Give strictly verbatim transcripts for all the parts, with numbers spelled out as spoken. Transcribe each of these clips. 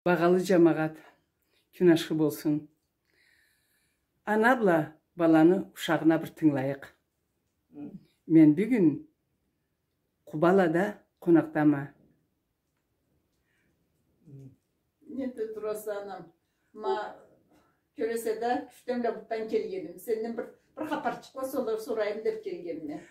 Багъалы джамагъат, кюн ашхы болсун. Ана бла баланы ушагъына бир тынгылайыкъ. Мен бюгюн Къубалада къонакъдама. Не эте тураса, анам? Ма кёресе да, кюшден бла бутдан келгеним. Сенден бир, бир хапарчыкъла сора-, сорайым деп келгенме.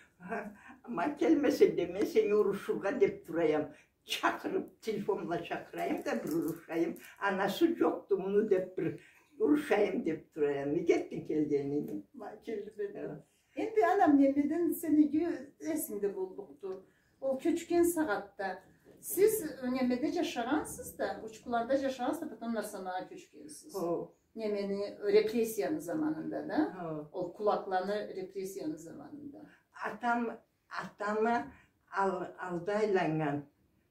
Ма келмесе да, мен сени урушургъа деп тураям. Чакъырып, телефон бла чакъырайым да, бир урушайым. Анасы джокъду муну деп, бир урушайым деп тураям. Неге этдинг келгенинги? Ма келди бен. Хы. Энди, анам, немеден, сен иги эсингде боллукъду. Ол кёчген сагъатда. Сиз, э, немеде джашагъансыз да, Учкуланда джашагъансыз да, потом Нарсанагъа кёчгенсиз. Хо. Немени, репрессияны заманында да. Хо. Ол кулакланы репрессияны заманында. Атам, атамы ал-, алда айланнган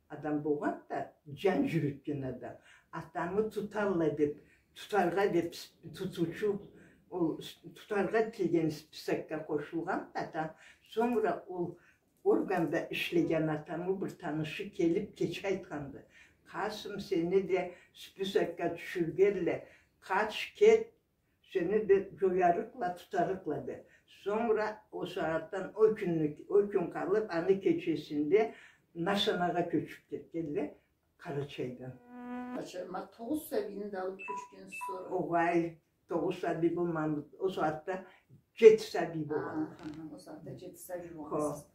адам болгъан да, джан джюрютген адам. Атамы туталла деп, тутаргъа деп с-, тутуучу, ол с-, тутаргъа деген списокга къошулгъан да атам. Сонгра ол органда ишлеген атамы бир танышы келип, кече айтханды. Къасым, сени да списокга тюшюргенле, къач, кет, сени да джоярыкъла, тутарыкъла, деп. Сонгра ол сагъатдан, ол кюнню, ол кюн къалып, аны кечесинде Нарсанагъа кёчюп кетгенле Къарачайдан. Къарачай-, ма, тогъуз сабийни да алып кёчгенсиз сора. Огъай, тогъуз сабий болмагъанды. Ол сагъатда джети сабий болгъан. Аха, ол сагъатда джети сабий болгъансыз. Хо.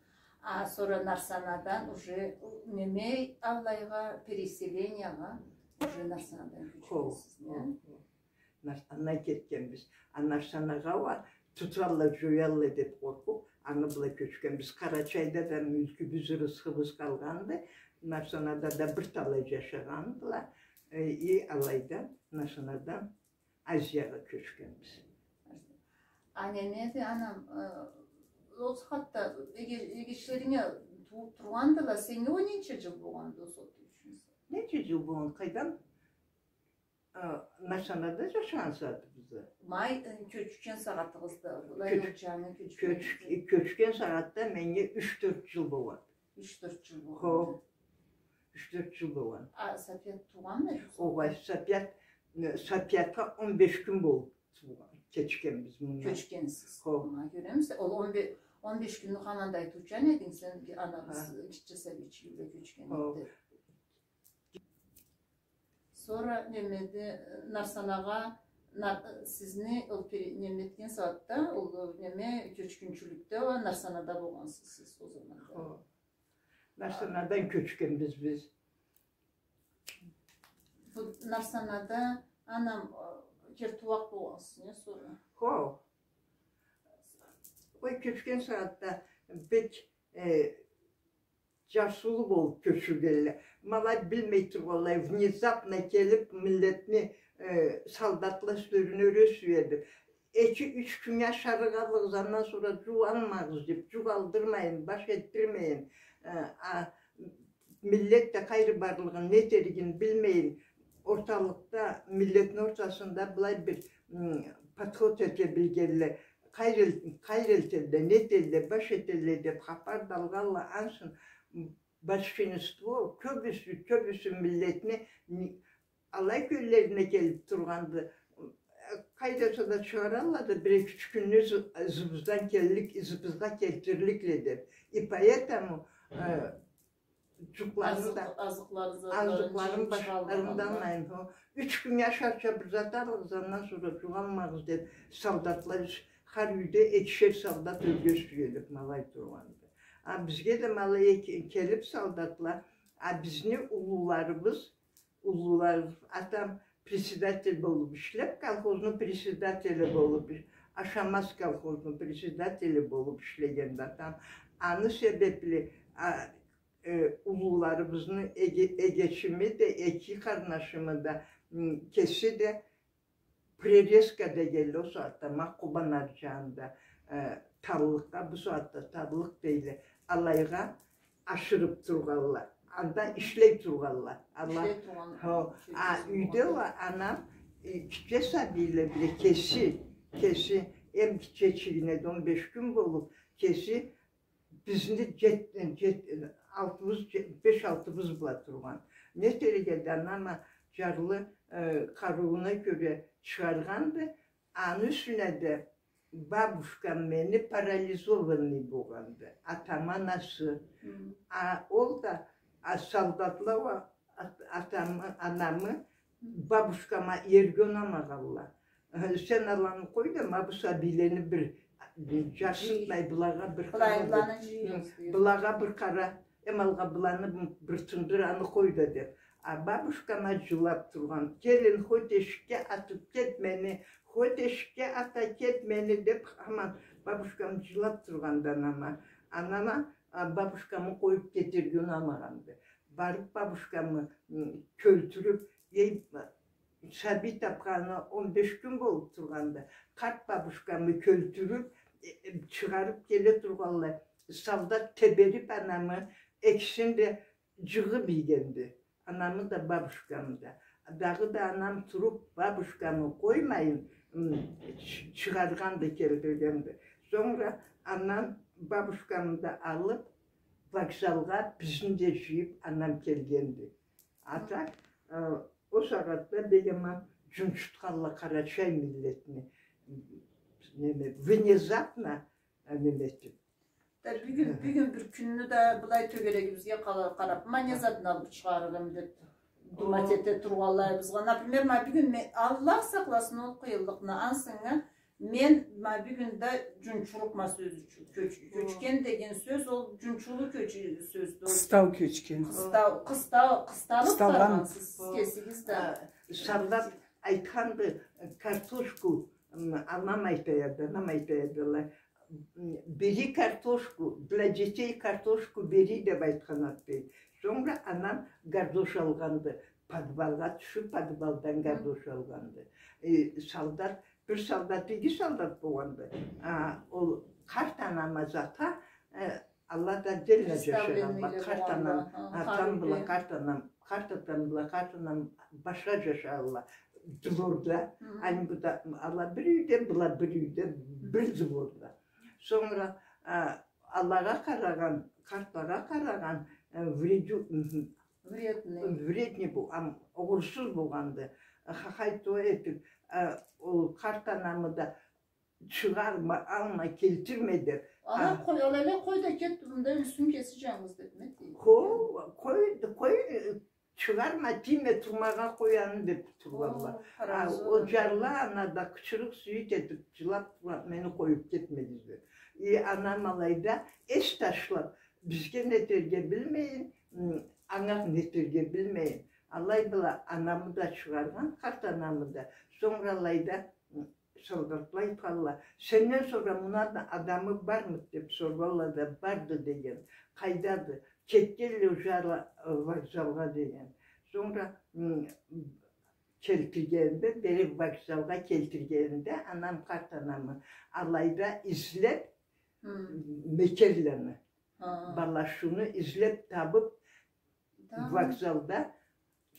А сора Нарсанадан уже, неме, алайгъа, переселениягъа уже Нарсанадан кёчгенсиз, не? Хо, хо. Нар-, андан кетгенбиз. А Нарсанагъа уа туталла, джоялла деп къоркъуп, аны бла кёчгенбиз. Къарачайда да мюлкюбюз, рысхыбыз къалгъанды. Нарсанада да бир талай джашагъандыла. Э, и алайдан, Нарсанадан Азиягъа кёчгенбиз. А немеди, анам, э, ол сагъатда эге-, эгечлеринг тууп тургъандыла, сеннге уа ненча джыл болгъанды ол сагъатда, ючюнчю? Ненча джыл болгъан, къайдан? А, Нарсанада джашагъан сагъатыбызда. Ма, э, кёчген сагъатыгъызда, былай кёч-, джангы кёчген. Кёч-, кёчген сагъатда меннге юч-тёрт джыл болгъан. Юч-тёрт джыл болгъан. Хо. Юч-тёрт джыл болгъан. А Сапият туугъанмы эди? Огъай, Сапият, э, Сапиятха он беш кюн болуп туугъан, кёчгенбиз мындан. Кёчгенсиз. Хо. Ма, кёремисе, ол он беш, он беш кюнню хаманда айтыучан эдинг сен, анабыз гитче сабийчигинде кёчген эди деп. Хо. Сора немеди, Нарсанагъа, Нар-, сизни ол пере-, неме этген сагъатда, ол неме, кёчгюнчюлюкде уа Нарсанада болгъансыз сиз ол заманда. Хо. Нарсанадан кёчгенбиз биз. Бу Нарсанада, анам, э, кертууакъ болгъансыз, не сора? Хо. Ой, кёчген сагъатда бек, э, джарсыулу болуп кёчюргенле. Ма алай билмей тургъанлай, внезапно келип, миллетни, э, солдатла юслерине юре сюеди. Эки-юч кюн ашарыкъ алыгъыз, андан сора джукъ алмагъыз деп, джукъ алдырмайын, баш этдирмейин, э, а, миллет да къайры барлыгъын, не этеригин билмейин, орталыкъда, миллетни ортасында былай бир, м, подход эте билгенле, къайры эл-, къайры элтелле, не этелле, баш этелле деп хапар да алгъанла, ансы большинство, кёбюсю, кёбюсю миллетни ни-, алай кёллерине келип тургъанды. Къайдаса да чыгъаралла да, бир-эки-юч кюнню ызы-, ызыбыздан келлик, ызыбызгъа келтирликле деп. И поэтому, э, джукъларын да, азыкъларын, азыкъларын, затларын, азыкъларын джыйып башларындан чыгъалла. Хо. Юч кюн ашарча бир зат алыгъыз, андан сора джукъ алмагъыз деп, солдатла, хар юйде экишер солдат ёлге сюелип, ма алай тургъанды. А бизге да ма алай эки-, келип солдатла, а бизни уллуларыбыз, уллулар, атам председатель болуп ишлеп, колхозну председатели болуп иш-, Ашамаз колхозну председатели болуп ишлегенди атам. Аны себепли, а, э, уллуларыбызны эге-, эгечими да, эки къарнашымы да, м, кеси да прирезка дегенле ол сагъатда, ма Къуба ары джанында, э, таллыкъгъа, бу сагъатда таллыкъ дейле, алайгъа ашырып тургъанла. Анда ишлей тургъанла. Ала-, ишлей тургъан. Хо. А, юйде уа анам, э, гитче сабийле бла кеси, кеси, эм гитчечигине да он беш кюн болуп, кеси бизни джет-, джет-, алтыбыз, джет-, беш-алтыбыз бла тургъан. Не этерик эди, анам а Джарлы, э, къарыууна кёре чыгъаргъанды. Аны юсюне да бабушкам мени парализованный болгъанды. Атамы анасы. Хы. А, ол да, а, солдатла уа ат-, атамы, анамы бабушкама иерге унамагъанла. Э, сен аланы къой да, ма бу сабийлени бир, э, джарсытмай, былагъа бир къара, былайгъа бир къара, эм алгъа быланы бир тындыр, аны къой да, деп. А бабушкам а джылап тургъан. Келин, хоть эшикге атып кет мени, хоть эшикге ата кет мени, деп, хаман бабушкам джылап тургъанды анама. Анама, а, бабушкамы къоюп кетерге унамагъанды. Барып бабушкамы, м, кёлтюрюп, эй, сабий тапханына он беш кюн болуп тургъанды. Къарт бабушкамы кёлтюрюп, э, э, чыгъарып келе тургъанлай, солдат теберип анамы, экисин да джыгъып ийгенди. Анамы да, бабушкамы да. Дагъыда анам туруп, бабушкамы къоймайын, м, чы-, чыгъаргъанды, келтиргенди. Сонгра анам бабушкамы да алып, вокзалгъа бизни да джыйып, анам келгенди. А так, э, ол сагъатда бек аман джунчутханла къарачай миллетни, неме, внезапно, э, неме этип. Да бюгюн, бюгюн бир кюнню да былай тёгерегибизге къала-, къарап, ма не затны алып чыгъарырым деп думать эте тургъанлайыбызгъа. Например, ма бюгюн ме-, Аллах сакъласын ол къыйынлыкъны, ансына Мен, ма, бюгюн да джунчурукъма сёзю ючюн. Кёч-, кёчген деген сёз, ол джунчулу кёч-, сёздю. Къыстау кёчген. Къыстау, къыстау, къысталып баргъансыз сиз кесигиз да. А, солдат айтханды, картошку, м, анам айта эди, анам айта эди, м, бери картошку, для детей картошку бери, деп айтхан эди. Сонгра анам гардош алгъанды, подвалгъа тюшюп, подвалдан гардош алгъанды. Э, солдат Бир солдат, иги солдат болгъанды. А, ол къарт анама зат а, э, Аллах да джаннетде джашагъанла. Представленныйле болгъанла. Къарт анам, атам бла къарт анам, къарт атам бла къарт анам башха джашагъанла. Дворда. Хы. Аны бу да, ала бир юйде, была бир юйде, бир дворда. Сонгра, а, алагъа къарагъан, къартлагъа къарагъан, э, вредю-, Вредный. Вредный бу, ам, огъурсуз болгъанды. Хахай-тугъай этип, а, ол къарт анамы да чыгъарма, алма, келтирме деп. Ана, а, къой, алайлай къой да кет, мында ёлсюн кеси джангыз деп, не дейди? Къо-, къой, къой, э, чыгъарма, тийме, турмагъа къой аны деп тургъанла. О, а, къарагъыз, ол джарлы ана да къычырыкъ-сюйюк этип, джылап тургъан, мени къоюп кетмегиз деп. И анам алайда эс ташлап, бизге нетерге билмейин, м, анга нетерге билмейин. Алай бла анамы да чыгъаргъан, къарт анамы да. Сонгра алайда, м, солдатла айтханла, сенден сора муну адамы бармыды деп соргъанла да, барды деген. Къайдады? Кетгенле уже ала, э, вокзалгъа деген. Сонгра, м, келтиргенде, бери вокзалгъа келтиргенде, анам, къарт анамы алайда излеп, Хы. Мекерланы. Ха. Балашуну излеп табып, да, вокзалда,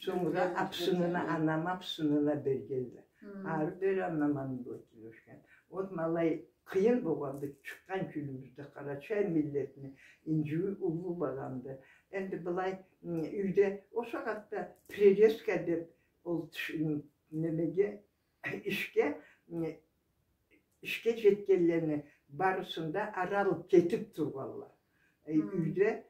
сонгра апсынына, анам апсынына бергенле. Хы. Ары бери анам аны бла кюрешген. Вот ма алай къыйын болгъанды, чыкъгъан кюнюбюзде къарачай миллетни инджиую уллу болгъанды. Энди былай, м, юйде ол сагъатда прирезка деп ол тиш-, м, немеге, ишге, м, ишге джетгенлени барысын да ары алып кетип тургъанла. Э, хы, юйде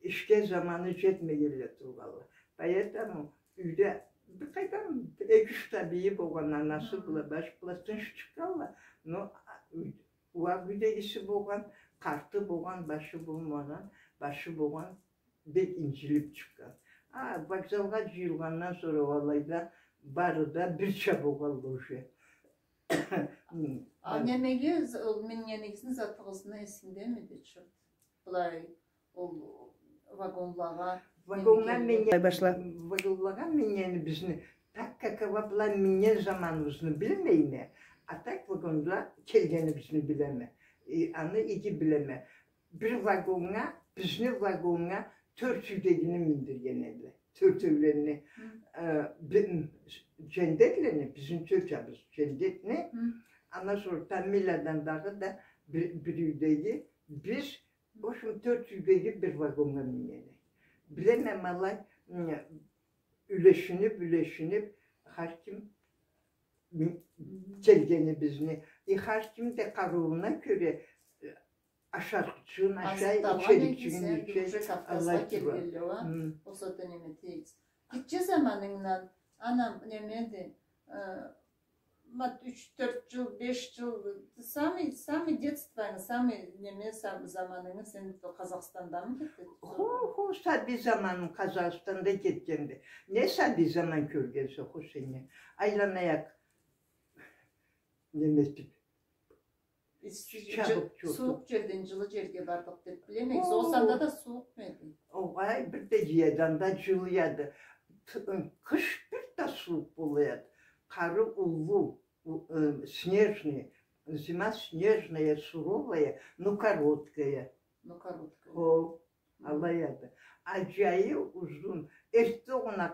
ишге заманы джетмегенле тургъанла. Поэтому юйде бир къайдам эки-юч сабийи болгъан, анасы, хы, бла, башы бла тынч чыкъгъанла. Но, а, юй-, уа, юйдегиси болгъан, къарты болгъан, башы болмагъан, башы болгъан, бек инджилип чыкъгъан. А, вокзалгъа джыйылгъандан сора алайда бары да бирча болгъанла уже. А немеге, з-, ол мингенигизни, затыгъызны эсингдемиди, чырт? Былай, ол вагонлагъа, вагонлагъа мингенибизни, башла, вагонлагъа мингенибизни, так как ала бла минген заманыбызны билмейме, а так вагонда келгенибизни билеме. Э, аны иги билеме. Бир вагоннга, бизни вагоннга тёрт юйдегини миндирген эдиле. Тёртеуленни. Хы. Э, би-, м, джендетлени, бизни тёртюбюз джендетни. Хы. Андан сора Тамиладан дагъыда бир, бир юйдеги, биз, в общем, тёрт юйдеги бир вагоннга минген эдик. Билеме, ма алай, м, Юлешинип, юлешинип, хар ким ми-, келгенибизни. И хар ким да къарыууна кёре, э, ашарыкъчыгъын ашай, ичерикчигин иче. Алай тура. Гитче заманынгдан, анам, немеди, э, ма, юч, тёрт джыл, беш джыл, самый, самый детствонгу, самый неме, сам-, заманынгы сен Къазахстандамы кетген? Хо, хо, сабий заманым Къазахстанда кетгенди. Не сабий заман кёргенсе, хо, сен не? Айланайыкъ, неме этип. Чабып чурдукъ. Сууукъ джерден джылы джерге бардыкъ деп билеме. Ол санда да сууукъму эди? Огъай, бир да джыяды, анда джылы эди. Т-, ы, къыш бир да сууукъ бола эди. Къары уллу, у-, э, снежный, зима снежная, суровая, но короткая. Но короткая. Хо, алай эди. А джайы узун. Эртде огъуна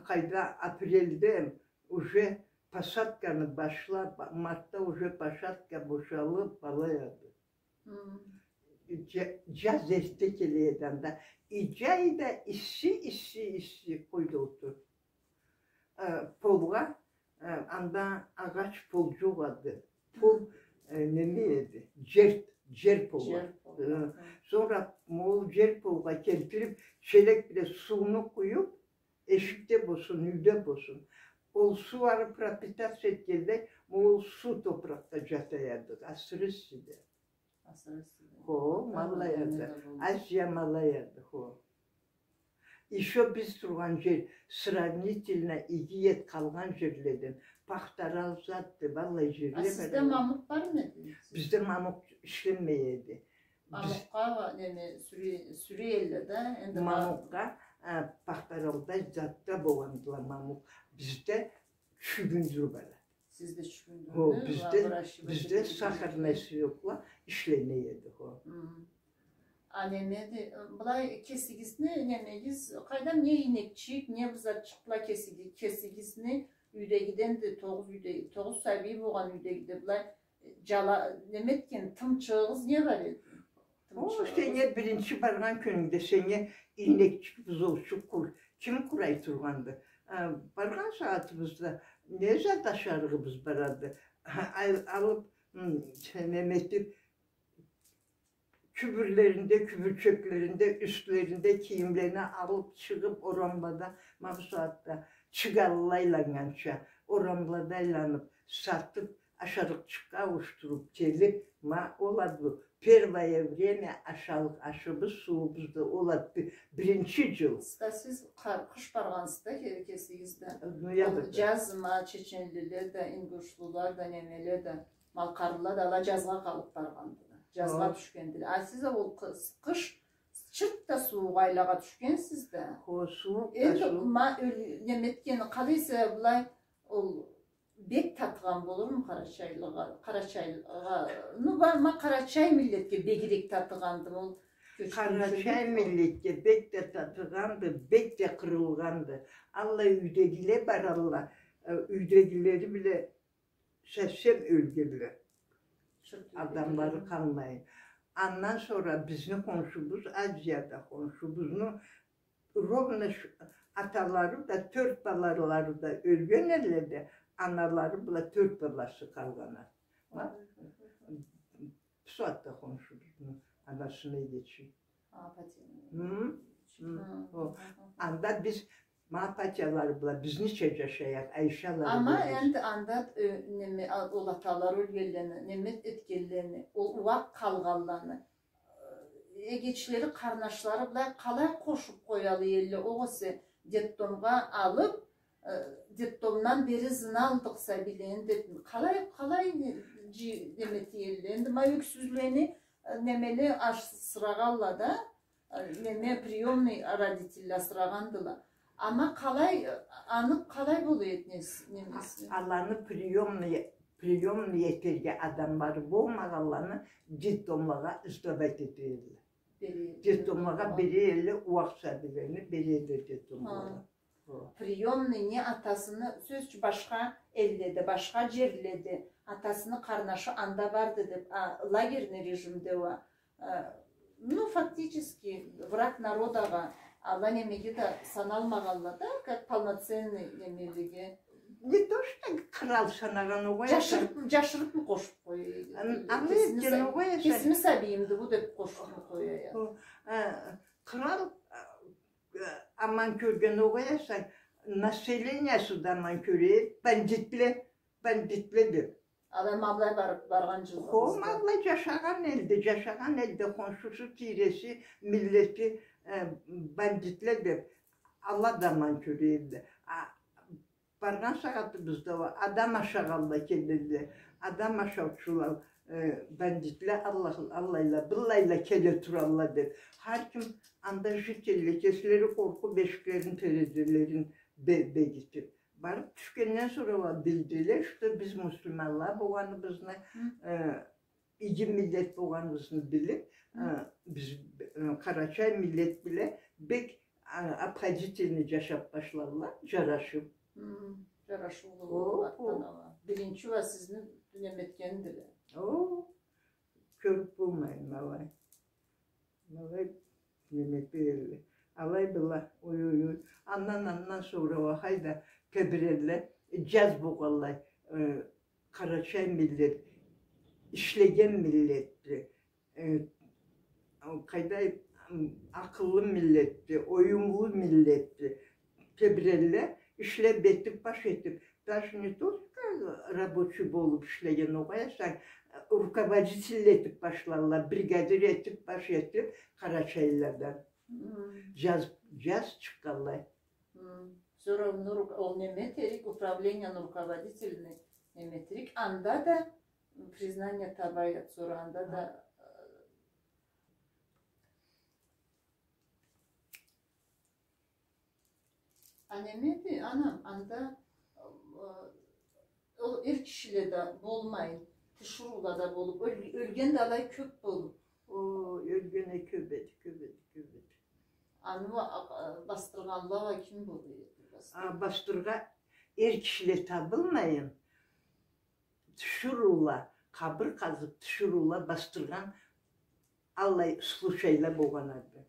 къайда, апрельде уже посадканы башлап, мартда уже посадка бошалып, алай эди. Джа-, джаз эртде келе эди анда. И джай да исси, исси, исси, къойда олтур. Э, полгъа, э, анда агъач пол джокъ эди. Пол, э, неме эди? Джер, джер полгъа. Джер полгъа. Э, хы. Сора ол джер полгъа келтирип, челек бла сууну къуюп, эшикде болсун, юйде болсун. Ол суу ары пропитаться этгенлей, ол суу топуракъда джата эдик, асыры иссиде. Асыры иссиде. Хо, алай эди. Азия алай эди, хо. Ещё биз тургъан джер сравнительно иги эди къалгъан джерледен. Пахтарал зат деп, аллай джерле бар. А сизде мамукъ бармы эди? Бизде мамукъ ишлемей эди. Мамукъгъа, неме, сюре-, сюре элле да, энди мамукъгъа, а, пахтаралда затда болгъандыла мамукъ. Бизде чюгюндюр бар эди. Сизде чюгюндюр? Хо, бизде, бизде сахарный свёкла ишлемей эди, хо. Хы. А немеди, былай кесигизни, немегиз, къайдам, не ийнекчик, не бир затчыкъла кесиги-, кесигизни юйдегиден да, тогъуз юйде-, тогъуз сабий болгъан юйдегиде былай джала-, неме этген, тынчыгъыгъыз не бар эди? О, сеннге биринчи баргъан кюнюнгде сеннге ийнекчик, бузоучукъ къур-, ким къурай тургъанды? А, баргъан сагъатыбызда не зат ашарыгъыбыз барады? Ал-, алып, м, неме этип, кюбюрлеринде, кюбюрчеклеринде, юслеринде кийимлени алып чыгъып, орамлада, ма бу сагъатда чыгъалла айланнганча, орамлада айланып, сатып, ашарыкъчыкъгъа ауушдуруп келип, ма, ол а бу первое время ашалыкъ ашыбыз, сууубуз да ол а бу биринчи джыл. Сиз къа-, сиз къа-, къыш баргъансыз да ке-, кесигиз да. Ну, я да. Ол джаз, ма, чеченлиле да, ингушлула да, немеле да, малкъарлыла да, ала джазгъа къалып баргъандыла. Джазгъа тюшгендиле. А сиз а ол къы-, къыш чырт да сууукъ айлагъа тюшгенсиз да. Хо, сууукъ да. Энди сууукъ. Ма, ёл-, неме этгени, къалай эсе былай, ол бек татыгъан болурму къарачайлыгъа, къарачайлыгъа? Ну, ма, ма, къарачай миллетге бегирек татыгъандымы ол кёчгюнчюлюк? Къарачай миллетге бек да татыгъанды, бек да къырылгъанды. Аллай юйдегиле баралла, э, юйдегилери бла совсем ёлгенле. Адамлары къалмайын. Андан сора бизни хоншубуз, Азияда хоншубузну ровно ш-, аталары да, тёрт балалары да ёлген эдиле да, аналары бла тёрт баласы къалгъан эди. Ма, бусагъатда хоншубузну анасына эгечи. А, Патя. Хы? Хы. О, анда биз ма Патялары бла бизнича джашаякъ, Айшалары бла биз. Ама энди анда, э, неме, а, ол аталары ёлгенлени, неме этгенлени, ол ууакъ къалгъанланы, э, эгечлери, къарнашлары бла къалай къошуп къоялы элле, огъесе детдомгъа алып, э, детдомдан бери ызына алдыкъ сабийлени деп, къалай, къалай не-, джи-, неме эте элле. Энди ма ёксюзлени, э, немеле асырагъанла да, э, неме, приёмный родительле асырагъандыла. Ама къалай, э, аны къалай бола эди, нес-, немеси? А-, аланы приёмный, приёмный этерге адамлары болмагъанланы детдомлагъа сдавать эте элле. Бере элле. Детдомлагъа бере элле, ууакъ сабийлени бере элле детдомлагъа. Приёмный не атасыны, сёз ючюн, башха элледе, башха джерледе атасыны къарнашы анда барды деп, а, лагерный режимде уа, а, ну, фактически, враг народагъа, Ала немеге да саналмагъанла да, как полноценный немелеге. Не то что кърал санагъан огъай. Джашырып, джашырыпмы къошуп къоя эди? Аны этген огъай эсе. Кесими сабийимди бу деп къошупму къоя эди? Кърал, а, аман кёрген огъай эсе, населениясы да аман кёре эди, бандитле, бандитле деп. Адам алай барып, баргъан джылда. Хо, алай джашагъан элде, джашагъан элде хоншусу, тийреси, миллети, э, бандитле деп, ала да аман кёре эди. А, баргъан сагъатыбызда уа адам ашагъанла келелле, адам ашаучула, э, бандитле, аллай-, аллайла, быллайла келе туралла деп. Хар ким анда жителле, кеслери къоркъуп, эшиклерин, терезелерин бе-, бегитип. Барып тюшгенден сора уа билдиле, что биз муслиманла болгъаныбызны, э, иги миллет болгъаныбызны билип, э, биз, э, къарачай миллет бла бек, а, обходительный джашап башладыла, джарашып. Хы, джарашыулу болуп, артдан ала. Биринчи уа сизни неме этгендиле. О, кёрюп болмайын алай. Алай неме этелле. Алай была, ой-ой-ой. Андан, андан сора уа хайда тебирелле, джаз болгъанлай, э, къарачай миллет, ишлеген миллетди. Э, къайда, м, акъыллы миллетди, оюмлу миллетди. Тебирелле, ишлеп этип, баш этип. Даже не только рабочий болуп ишлеген огъай эсе, руководитель этип башлалла, бригадир этип, баш этип, къарачайлыладан. Хы. Джаз, джаз чыкъгъанлай. Хы. Сора ну рук-, ол неме этерик, управленияны руководительни неме этерик. Анда да признание табайыкъ, сора анда да, э, А немеди, анам, анда, э, ол эр кишиле да болмайын, тиширыула да болуп, ёл-, ёлген да алай кёп болуп. О, ёлген э кёп эди, кёп эди, кёп эди. Аны уа, а, а, басдыргъанла уа ким болуп эди, басдыргъан? А, басдыргъа-, эр кишиле табылмайын. Тиширыула, къабыр къазып, тиширыула басдыргъан аллай случайла болгъан эди.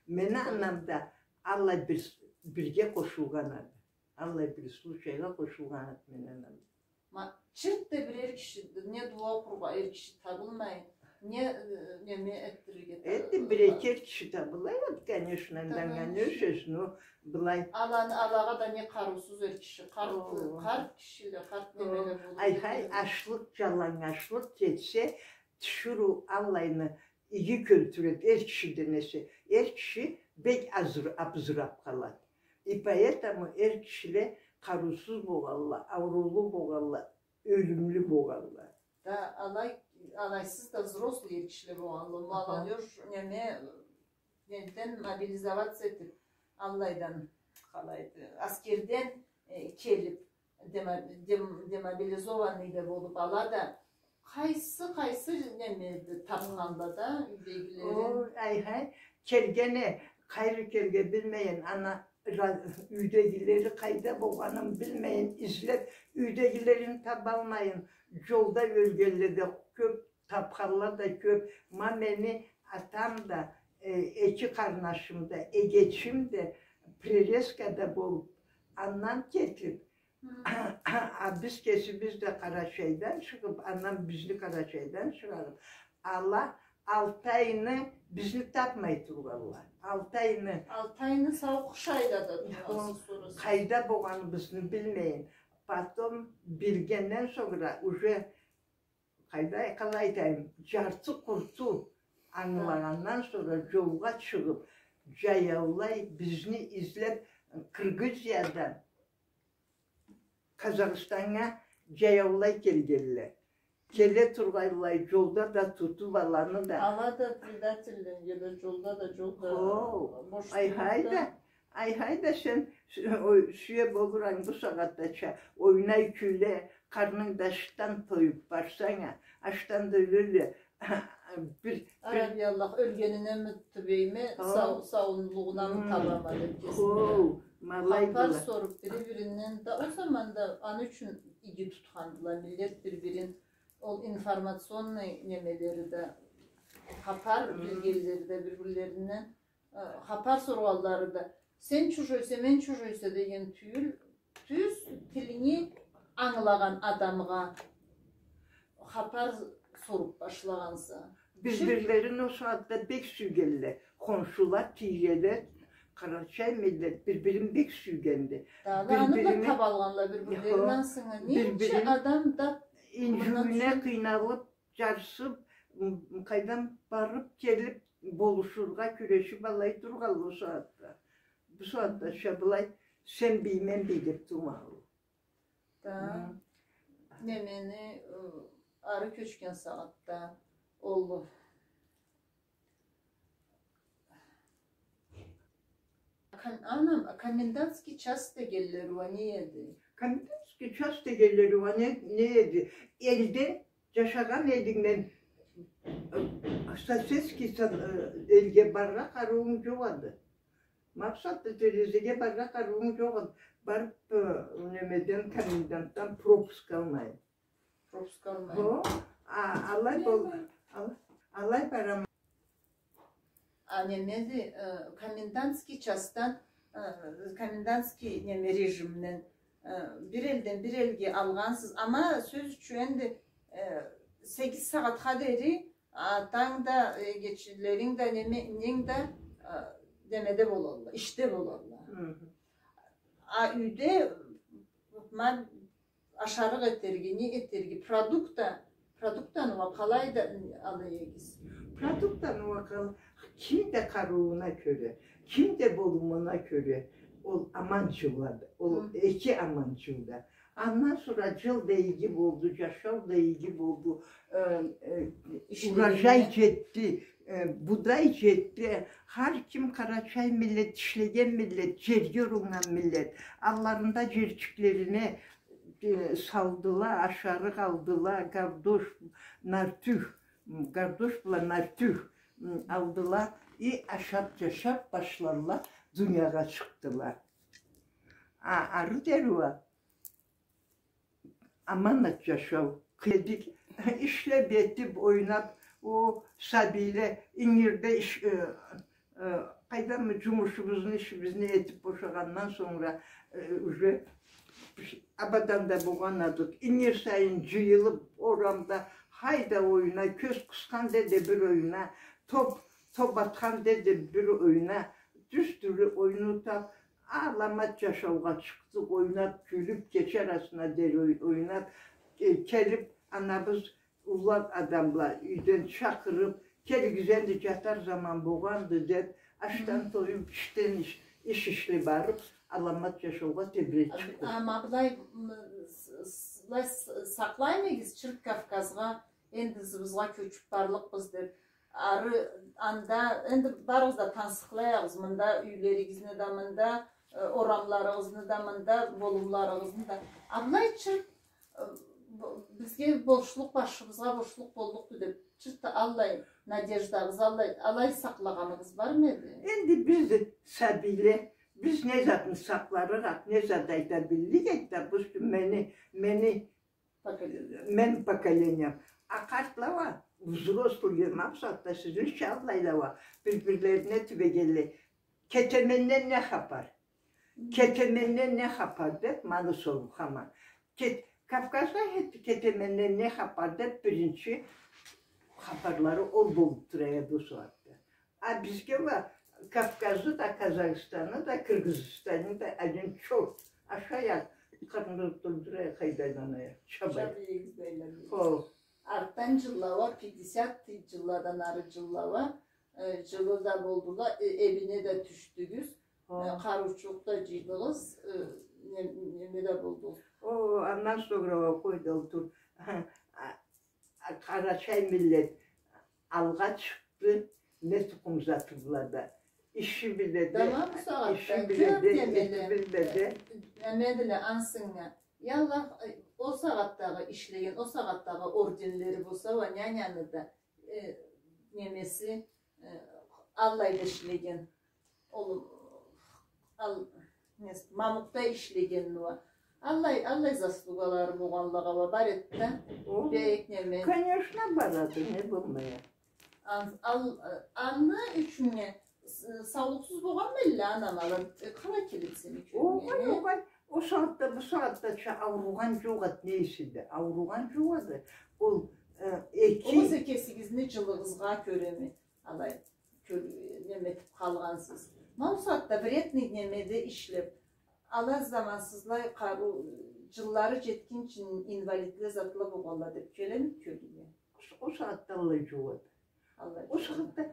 Мени анам да аллай бир, бирге къошулгъан эди. Аллай бир случайгъа къошулгъан эди мени анам да. Ма, чырт да бир эр киши, не дуа окъургъа эр киши табылмайын, не, э, неме этдирирге та-, эди, бир-эки эр киши табыла эди, конечно, андан не ёшеш, но былай. Аланы, алагъа да не къарыусуз эр киши, къарт, къарт кишиле, къарт немеле болур. Ай-хай, ачлыкъ, джалангачлыкъ кетсе, тиширыу аллайны иги кёлтюрет эр кишиден эсе. Эр киши бек азыр-, абызырап къалат. И поэтому эр кишиле къарыусуз болгъанла, ауруулу болгъанла, ёлюмлю болгъанла. Да, алай, алайсыз да взрослый эр кишиле болгъанла. Молодёжь, неме, неден мобилизоваться этип, аллайдан, къалайды, аскерден, э, келип, демо-, дем-, демобилизованныйле болуп, ала да, къайсы, къайсы немеди, тапханла да, юйдегилерин. О, ай-хай, келгени, къайры келген билмейин, ана, ра-, юйдегилери къайда болгъанын билмейин, излеп, юйдегилерин табалмайын, джолда ёлгенле да кёп, тапханла да кёп. Ма мени атам да, э, эки къарнашым да, эгечим да прирезкада болуп, андан кетип, а биз кесибиз да Къарачайдан чыгъып, андан бизни Къарачайдан чыгъарып, ала алты айны бизни тапмай тургъанла. Алты айны. Алты айны сау къыш айлада тургъансыз, сора сиз. Къайда болгъаныбызны билмейин. Потом билгенден сонгра уже, къайда, къалай айтайым, джарты-къурту ангылагъандан сонгра джолгъа чыгъып, джаяулай бизни излеп, Кыргызиядан Къазахстаннга джаяулай келгенле. Келе тургъанлай, джолда да тутуп аланы да. Ала да предательле, джолда да, джолда. Хо, ай-хай да, ай-хай да сен, ой, сюе болуран бу сагъатдача, ойнай-кюле, къарнынг да ашдан тоюп барсанг а, ашдан да ёлелле, бир, бир. Араби Аллах, ёлгенинеми тюбейме, сау-, саулугъунамы табама деп кесине. Хо, ма алай. Хапар соруп, бири-биринден да, ол заманда аны ючюн иги тутхандыла миллет бир-бирин, ол информационный немелери да, хапар билгенлери да бир-бирлеринден. Э, хапар соргъанлары да, сен чужойса, мен чужойса деген тюйюл, тюз тилинги ангылагъан адамгъа хапар соруп башлагъанса. Бир-бирлерин ол сагъатда бек сюйгенле. Хоншула, тийреле, къарачай миллет бир-бирин бек сюйгенди. Да, аны бла табалгъанла бир-бирлерин, ансы. Ненча адам да инжиуюне къыйналып, джарсып, м, къайдан барып келип, болушургъа кюрешип алай тургъанла ол сагъатда. Бу сагъатда ша былай, сен бий, мен бий деп турмагъанла. Да. Немени, ы, ары кёчген сагъатда ол Ком-, анам, комендантский час дегенле уа не эди? Комендантский час дегенле уа не, не эди? Элден, джашагъан элингден, э, соседский сан-, э, элге барыргъа къарыуунг джокъ эди. Макъсат да терезеге барыргъа къарыуунг джокъ эди. Барып, э, немеден, комендантдан пропуск алмай. Пропуск алмай. Хо, а, алай бол-, ал-, алай барама. А немеди, э, комендантский частан, э, комендантский неме режимден, э, бир элден бир элге алгъансыз. Ама сёз ючюн энди, э, сегиз сагъатха дери, а, танг да, э, эгечлеринг да, неме, ненг да, э, немеде болалла, ишде болалла. Хы хы. А юйде, ма, ашарыкъ этерге, не этерге, продукта, продуктаны уа къалай да ала эдигиз? Продуктаны уа къал-, ким да къарыууна кёре, ким да болумуна кёре, ол аман джылады, ол эки аман джылда. Андан сора джыл да иги болду, джашау да иги болду, э, э, урожай джетди, э, будай джетди. Хар ким къарачай миллет, ишлеген миллет, джерге уруннган миллет. Алларында джерчиклерине э, салдыла, ашарыкъ алдыла, гардош, нартюх, м, гардош бла нартюх, м, алдыла, и ашап, джашап башладыла, дуниягъа чыкъдыла. А, ары дери уа аманат джашау. Къыйын эдик, ишлеп, этип, ойнап, о, сабийле, ингирде иш-, э, Э, къайдам, джумушубузну, ишибизни этип бошагъандан сонгра, э, уже абадан да болгъан эдик. Ингир сайын джыйылып, орамда, хайда ойна, кёз къысхан деди бир ойна, топ, топ атхан деди бир ойна, тюз тюрлю ойнап, аламат джашаугъа чыкъдыкъ, ойнап, кюлюп, кече арасына дери ой-, ойнап, э, келип, анабыз уллу адамла юйден чакъырып, келигиз энди, джатар заман болгъанды деп, ашдан тоюп, ишден иш, иш ишлеп барып, аламат джашаугъа тебреп чыкъдыкъ. Ама былай, м, с-, с-, былай с-, сакълаймыгъыз, Чырт Кавказгъа энди ызыбызгъа кёчюп барлыкъбыз деп, ары, анда, энди барыгъыз да тансыкълайыгъыз, мында юйлеригизни да, мында, э, орамларыгъызны да, мында болумларыгъызны да. А былай чырт, э, бо-, бизге бошлукъ, башыбызгъа бошлукъ боллукъду деп, чырт да аллай надеждагъыз, аллай, алай сакълагъаныгъыз бармы эди? Энди биз сабийле, биз не затны сакъларыкъ эдик, не зат айта биллик эдик да, бу мени, мени Поколение. Мен поколениям. А къартла уа, взрослыйле, макъсатда сизни чагъындайла уа, бир-бирлерине тюбегенле. Кетеменнен не хапар? Кетеменнен не хапар деп, муну соруп хаман. Кет-, Кавказгъа кет-, кетеменнен не хапар деп, биринчи хапарлары ол болуп тура эди ол сагъатда. А бизге уа Кавказы да, Казахстаны да, Кыргызстаны да, один чёрт. Ашайыкъ, къарныбызны толтурайыкъ, хайда айланайыкъ, чабайыкъ. Чабайыкъ, айланайыкъ. Хо. Артдан джылла уа, пятидесятый джылладан ары джылла уа, э, джылы да болдула, э, эбине да тюшдюгюз, хо, э, къарыучукъ да джыйдыгъыз, э, не-, неме да болдугъуз. О, андан сора уа къой да олтур. А, а, къарачай миллет алгъа чыкъды, не тукъум заты бла да. Иши бла да, тамам, иши бла да, эти бла да. Неме диле, ансы а. Аллах, ол сагъатдагъы ишлеген, ол сагъатдагъы орденлери болса уа, няняны да, э, немеси, э, аллай да ишлеген. Ол, ал, не, мамукъда ишлеген уа. Аллай, аллай заслугалары болгъанлагъа уа бар эди да. О, бек неме. Конечно, бар эди, не болмай а. Ан-, ал-, аны ючюн не, С-, саулукъсуз болгъанмы элле, анам, ала, э, къалай келеди сени кёлюнге? Огъай, огъай. Ол сагъатда, бу сагъатдача ауругъан джокъ эди, не эсе да. Ауругъан джокъ эди. Ол, э, эки... Огъесе кесигизни джылыгъызгъа кёреми алай кёл-, неме этиб къалгъансыз? Ма ол сагъатда вредный немеде ишлеб, ала замансызлай къарыу, джыллары джетгинчи инвалидле, затла болгъанла деб келеми кёлюнге? Ол сагъатда аллай джокъ эди. Аллай джокъ эди. Ол сагъатда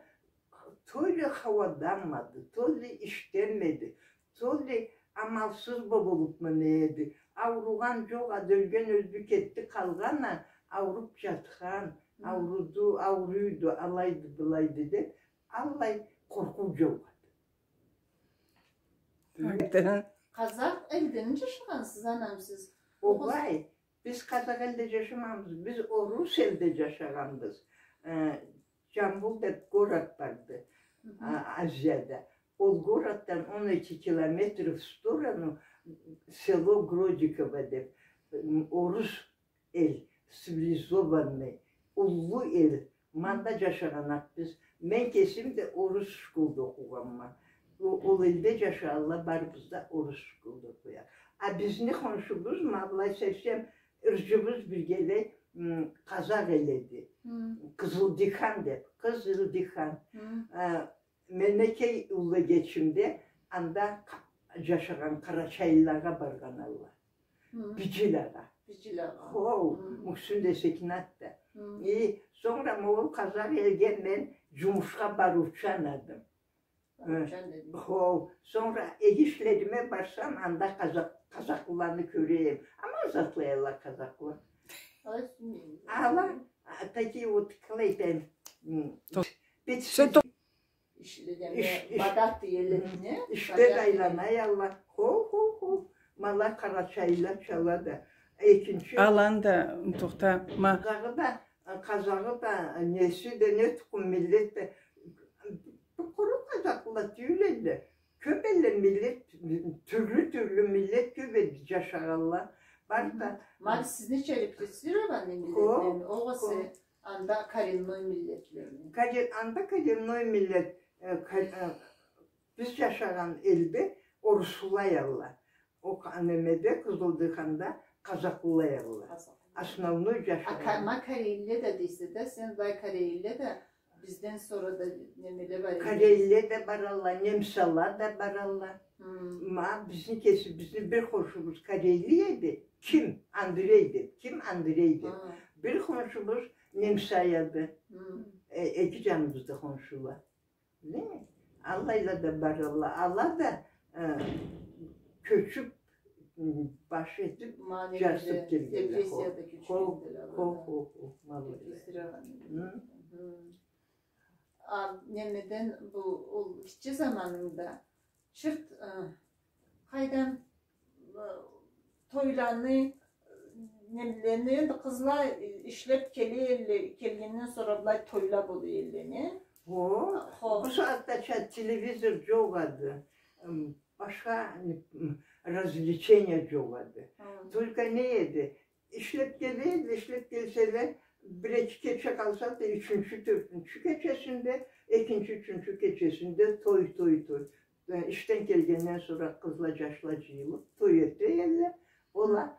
то ли хауаданмады, то ли ишденмеди, то ли амалсыз бо-, болубму, не эди. Ауругъан джокъ эди, ёлген ёлдю, кетди, къалгъан а, ауруб джатхан, ауруду, ауруйду, алайды, былайды деб, аллай къоркъуу джокъ эди. Къазакъ элдеми джашагъансыз, анам, сиз? Огъай, биз къазакъ элде джашамагъанбыз, биз орус элде джашагъанбыз. Э, Джамбул деб город барды, а, Азияда. Ол городдан он эки километр в сторону село Гродиково деб, м, орус эл, цивилизованный, уллу эл. Мында джашагъанакъ биз. Мен кесим да орус школда окъугъанма. О-, ол элде джашагъанла барыбыз да орус школда окъугъанбыз. А бизни хоншубуз, ма былай совсем ырджыбыз биргелей, м, къазакъ эл эди. Къызылдихан деб, Къызылдихан. А, Менекей уллу эгечимде анда къа-, джашагъан къарачайлылагъа баргъан алла. Бижилагъа. Бижилагъа. Хоу, Мухсин да, Секинат да. И сонгра ма ол къазакъ элге мен джумушха барыучан эдим. Барыучан эдим. Хоу, сонгра эгишлериме барсам, анда къазакъ-, къазакълыланы кёре эдим. Аман затлай алла къазакъла. Алай сюймейме. Ала, а, такие вот, къалай айтайым, м, Тос-, бет-, сен то- Ишлегенде иш-, иш-, богатый элле, не? Ишле да айланалла. Хоу, хоу, хоу. Ма ала къарачайлылача ала да. Экинчи. Алан да, тохта, ма. Къазагъы да, къазагъы да, неси да, не тукъум миллет да. Бу къуру къазакъла тюйюл элле. Кёб элле миллет, тюрлю-тюрлю миллет кёб эди джашагъанла. Бар да. Ма сизни череплестиреб, аны миллетлени, огъесе анда коренной миллетлени. Коре-, анда коренной миллет, э, ко-, э, биз джашагъан элде орусулай алла. О ка-, немеде, Къызылдиханда къазакълылай алла. Къазакълылай. Основной джашагъан. А ка-, ма корейлиле да дейсе да, сен былай корейлиле да, бизден сора да немеле бар эди. Корейлиле да бар алла, немсала да бар алла. Ма бизни кеси, бизни бир хоншубуз корейли эди. Ким? Андрей деб. Ким? Андрей деб. Бир хоншубуз немса эди. Э, эки джаныбызда хоншула. Не? Аллайла да бар алла. Ала да, э, кёчюб, м, баш этиб, джарсыб келгенле. Депрессияда кёчгенле. Хо, хо, хо, ма аллай. Депрессирование. А, немеден бу, ол гитче заманынгда чырт, э, къайдан, э, тойланы, э, немелени, энди къызла, э, ишлеб келе элле, келгенден сора былай тойла бола элле, не? Хо, хо. Бу сагъатдача телевизор джокъ эди. М, башха, м, развлечения джокъ эди. Только не эди? Ишлеб келе, ишлеб келселе, бир-эки кече къалса да, ючюнчю, тёртюнчю кечесинде, экинчи, ючюнчю кечесинде той, той, той. Э, ишден келгенден сора къызла, джашла джыйылыб, той эте элле. Ол а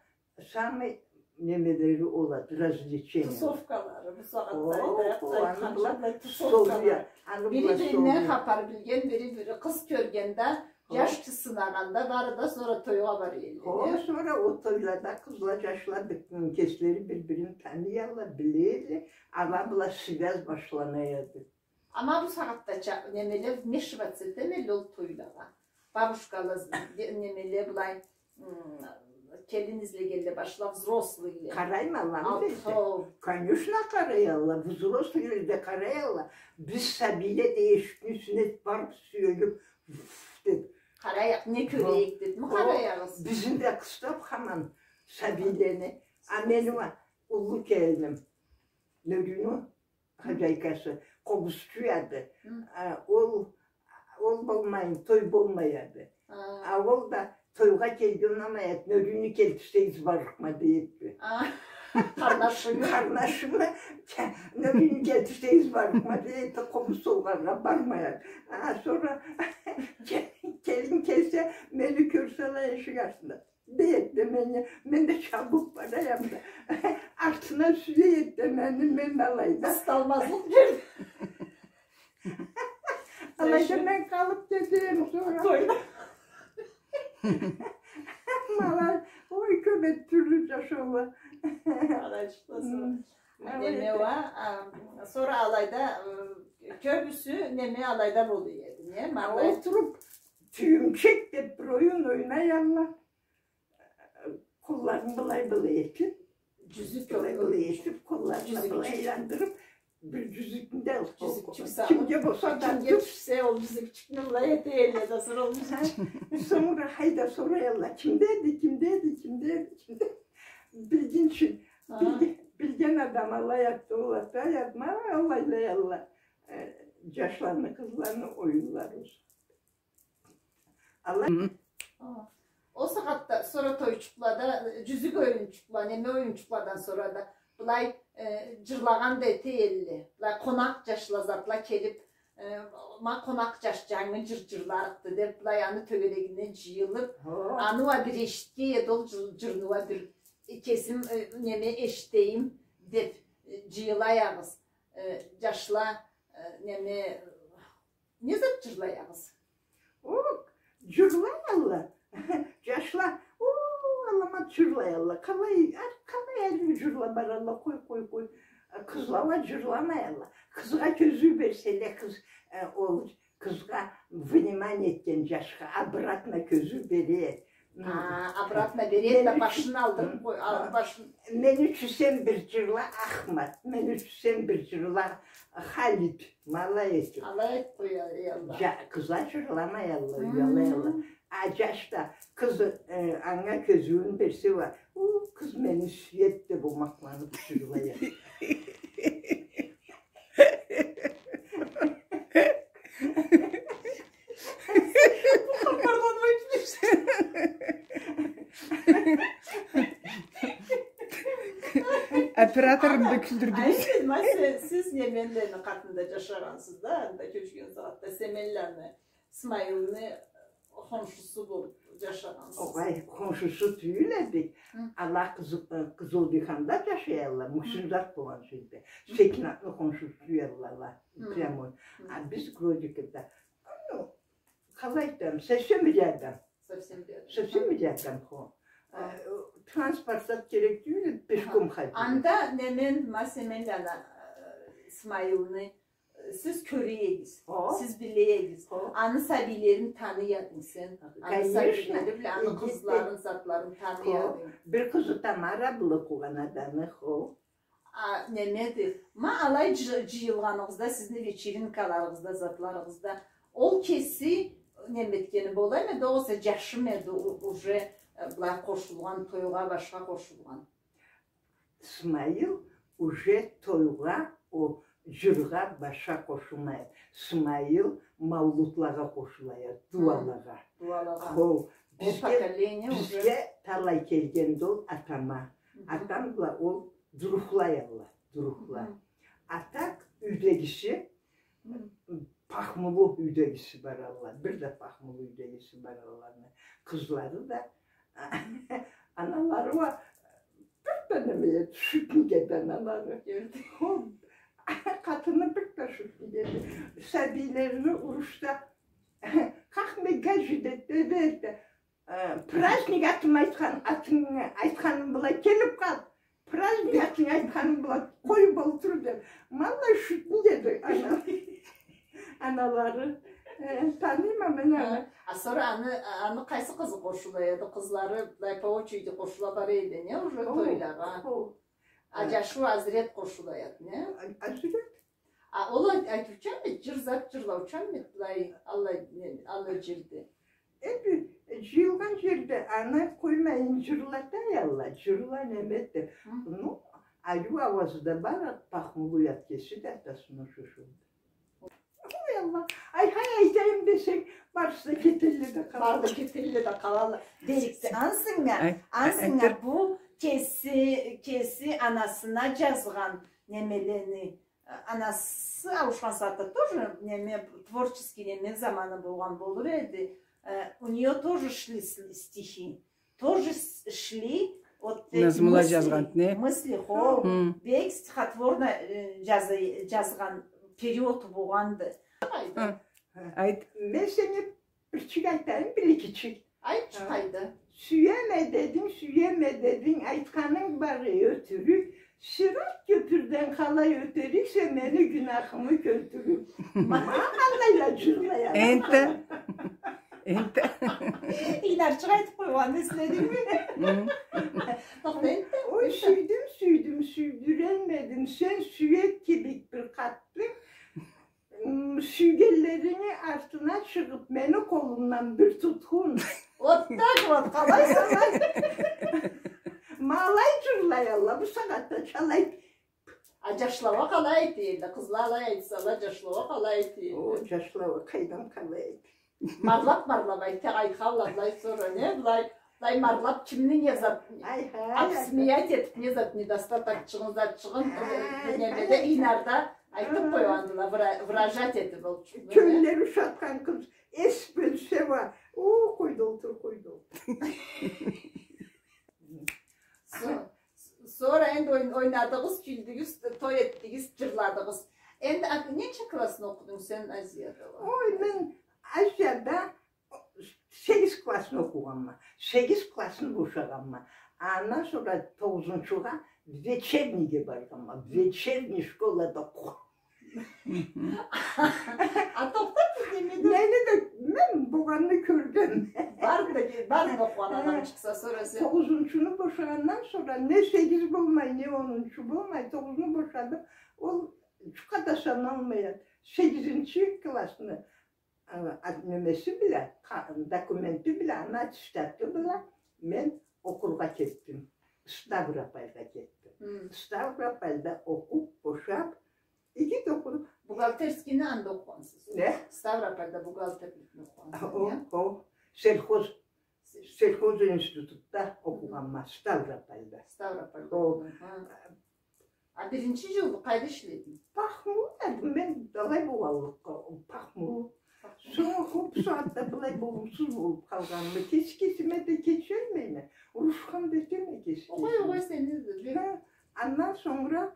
самый немелери ол а, развлечения. Тусовкалары, бу сагъатда айтайыкъ, аны бла тусовкалары. Бири биринден хапар билген, бири-бири къыз кёргенде, джашча сынагъанда, бары да сора тойгъа бара элле. Хо, сора ол тойлада къызла, джашла бит-, кеслери бир-бирин таныялла, биле элле, ала бла связь башлана эди. Ама бу сагъатдача немеле вмешиваться этеме элле ол тойлагъа? Бабушкала, де-, немеле былай, м, келин излегенле башла, взрослыйле. Къараймы, Аллах билсе. Конечно, къараялла, взрослыйле да къараялла. Биз сабийле да эшикни юсюне барыб сюелиб, уф деб. Къарайыкъ, не кёрейик деб ми къараягъыз? Бизни да къыстаб хаман сабийлени. А мени уа уллу келиним, Нёрюню хаджайкасы, къобузчу эди. А, ол, ол болмайын, той болмай эди. А ол да тойгъа келген унамай эди, Нёрюню келтирсегиз, барлыкъма, дей эди. Къарнашынгы. Къарнашымы, не билейим, келтирсегиз, барырма дей эди, къомуз солгъаргъа бармай эди. А, сора ке-, келин келсе, мени кёрсе, алай эшик артында дей эди да мени, мен да чабып барайым да. Артына сюе эди да мени, мен да алайда. Къысталмазлыкъ бир. Алайда мен къалып кетеме, сора. Тойда. Ма алай, ой, кёп эди тюрлю джашаулу. Алай чыкъса. Хы. Алай эди. Неме уа, а, сора алайда, ы, кёбюсю неме алайда болур эди, не? Ма алай. Олтуруп, тюйюмчек деп бир оюн ойнай алла. Къолларын былай-былай этип, джюзюк былай-былай этип, къолларын джюзюкчюк былай айландырып, бир джюзюкню да алып, джюзюкчюк салып, кимге болса да, кимге тюшсе, ол джюзюкчюкню былай эте элле да, сора ол джюзюкчюк. Сора хайда сорай алла, кимдеди, кимдеди, кимдеди, кимдеди? Билгинчи, а, билге-, билген адам алай этди, ол атды, ай, атма, алайлай алла. Э, джашланы, къызланы оюнлары. Алай. Хы. Ол сагъатда сора тойчукълада, джюзюк оюнчукъла, неме оюнчукъладан сора да былай, э, джырлагъан да эте элле. Былай къонакъ джашла затла келип, э, ма къонакъ джаш джангы джыр джырларыкъды деп, былай аны тёгерегине джыйылып, хо, аны уа бир эшитген эди, ол джыр-, джырны уа бир кесим, э, неме эшитейим деп, э, джыйылаягъыз, э, джашла, э, неме, Не зат джырлаягъыз? О, джырлай алла. Джашла, о, аламат джырлай алла. Къалай, а, къалай ариу джырла бар алла. Къой, къой, къой. Къызла уа джырламай алла. Къызгъа кёзюу берселе, къыз, э, ол къызгъа внимание этген джашха обратно кёзюу бере. А, обратно бере да, башын алдырып къой, а, башын. Мен ючюн сен бир джырла, Ахмат, мен ючюн сен бир джырла, Халит, ма алай этип. Алай этип къоя, эй Аллах. Джа-, къызла джырламай алла, уялай алла. А джаш да, къыз, э, анга кёзюуюн берсе уа, у, къыз мени сюеди деп омакъланып джырлай. Бу хапардан айтмыш. Операторну да кюлдюрдюгюз. Ай, ма сиз, сиз Неменлени къатында джашагъансыз да, анда кёчген сагъатда Семенланы, Смайылны хоншусу болуп джашагъансыз. Огъай, хоншусу тюйюл эдик. Хы. Ала Къызы-, э, Къызылдыханда джашай алла, Мухсин зат болгъан джерде. Хы. Секинатны хоншусу тюйюл алла, хы, прямой. Хы. А биз Гродикада. Ну, къалай айтайым, совсем рядом. Совсем рядом. Совсем рядом, хо. А. Э, транспорт зат керек тюйюл эди, пешком ходили. Анда Немен, ма Семенланы, э, Смайылны, э, сиз кёре эдигиз, хо, сиз биле эдигиз. Хо. Аны сабийлерин таный эдинг сен. Аны, конечно, сабийлери бла аны, элбетде, къызларын, затларын таный эдинг. Хо. Бир къызы Тамара бла окъугъан адамы, хо. А, немеди? Ма алай джы-, джыйылгъаныгъызда, сизни вечеринкаларыгъызда, затларыгъызда, ол кеси неме этгени болаймы эди, огъесе джашмы эди у-, уже, э, былай къошулгъан, тойгъа башха къошулгъан? Смайыл уже тойгъа, о, джыргъа башха къошулмай эди. Смайыл маулутлагъа къошула эди, дуалагъа. Дуалагъа. Хо, бизге, бизге талай келгенди ол атама. Атам бла ол Джурухла эдиле, джурухла. А так, юйдегиси, пахмулу юйдегиси бар эдиле. Бир да пахмулу юйдегиси бар эдиле. Къызлары да, аналары уа бир да неме эди, шутник эди аналары. Хо, къатыны бир да шутник эди. Сабийлерини урушда, как мы гаджи деп эди. Э, праздник атым айтхан, атынг айтханым бла келип къал. Праздник атынг айтханым бла къоюп олтур деп. Ма аллай шутник эди ана. Аналары. Э, таныйма мен аны. А сора аны, аны къайсы къызы къошула эди? Къызлары былай по очереди къошула бара эди, не, уже тойлагъа? А джашы Азрет къошула эди, не? Азрет. А ол ай-, айтыучамы эди, джыр зат джырлаучамы эди, былай, аллай, не, аллай джерде? Энди, джыйылгъан джерде аны къоймайын джырлата эдиле, джырла неме эди. Ну, ариу ауазы да бар эди, пахмулу эди, кеси да атасына ушашады. Ой, Аллах, ай, хай, айтайым десенг, барысы да кетелле да къалалла. Бары да кетелле да къалалла. Дейик, ансынга, ансынга бу Кеси, кеси анасына джазгъан немелени, анасы ауушхан сагъатда тоже неме, творческий неме заманы болгъан болур эди. Э, у неё тоже шли с-, стихи. Тоже с-, шли вот эти мысли, джазгъан, не? Мысли, хо, бек стихотворно, э, джазы-, джазгъан период болгъанды. Айт. Мен сеннге бирчик айтайым, бир-экичик. Айтчы, къайда. Сюеме дединг, сюеме дединг, айтханынг бары ётюрюк. Сырат кёпюрден къалай ётериксе мени гюнахымы кёлтюрюп. Ма андайла джырлай. Энтта. Энтта. Ийнарчыкъ айтып къойгъанын эследингми? Тохта, энтта. Ой, сюйдюм, сюйдюм, сюйдюрелмедим. Сен сюек кибик бир къатты. Сюйгенлерини артына чыгъып, мени къолумдан бир тутхун. Вот так вот, къалай, къалай. Ма алай джырлай алай, бусагъатда чалай. А джашла уа къалай эте эди, къызла алай айтсала, джашла уа къалай эте эди? О, джашла уа къайдам къалай эте эди. Марлап, марлап айта, айтханла былай сора, не, былай. Былай марлап, кимни не зат, обсмеять этип, не зат, недостатокчугъун, затчыгъын, э, немеде, ийнарда айтып къойгъандыла, выра-, выражать этип ол чукъну. Кёллери ушатхан къыз эс бёлсе уа, о, къойду олтур, къойду олтур. Со-, сора энди ой-, ойнадыгъыз, кюлдюгюз, той этдигиз, джырладыгъыз. Энди а-, ненча классны окъудунг сен Азияда? Ой, мен Азияда Сегиз классны окъугъанма. Сегиз классны бошагъанма. Андан сора тогъузунчугъа вечернийге баргъанма. Вечерний школада окъугъанма. А тохта, бир неме да. Нени да, мен болгъанны кёргенме. Барын да, барын окъугъан адам чыкъса, сора сен. Тогъузунчуну бошагъандан сора не сегиз болмай, не онунчу болмай, тогъузну бошадым. Ол джукъ да саналмай эди. Сегизинчи классны а, а, немеси бла, ха-, документи бла, аны аттестаты бла мен окъургъа кетдим. Ставропольгъа кетдим. Хы. Ставропольда окъуп, бошап, иги да окъудум. Бухгалтерскийни анда окъугъансыз? Не? Ставропольда бухгалтерликни окъугъансыз, о, не? О, сельхоз Сельхоз институтда окъугъанма, Ставропольда. Ставропольда. О. Окъудунг, ха. А биринчи джыл къайда ишлединг? Пахму эди, мен алай болгъанлыкъгъа, пахму. Пахму. Сора хо, бусагъатда былай болумсуз болуп къалгъанымы кеси кесиме да кечирмейме. Урушхан да этеме кеси кесиме. Огъай, огъай, сени да. Ха, андан сонгра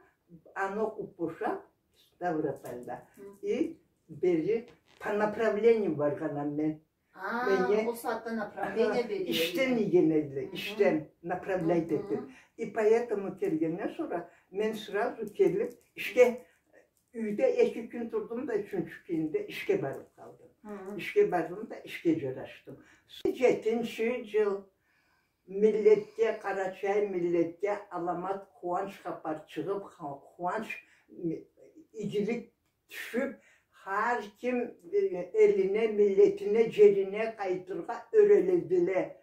аны окъуп бошап, Ставропольда. Хы. И бери по направлению баргъанма мен. А, меннге ол сагъатда направление бериле эди. Ишден ийген эдиле, ишден направлять этип. И поэтому келгенден сора мен сразу келип, ишге, юйде эки кюн турдум да, ючюнчю кюнде ишге барып къалдым. Ишге бардым да, ишге джарашдым. Джетинчи джыл миллетге, къарачай миллетге аламат къууанч хапар чыгъып, ха-, къууанч, м-, игилик тюшюп, хар ким, э, элине, миллетине, джерине къайтыргъа ёреледиле.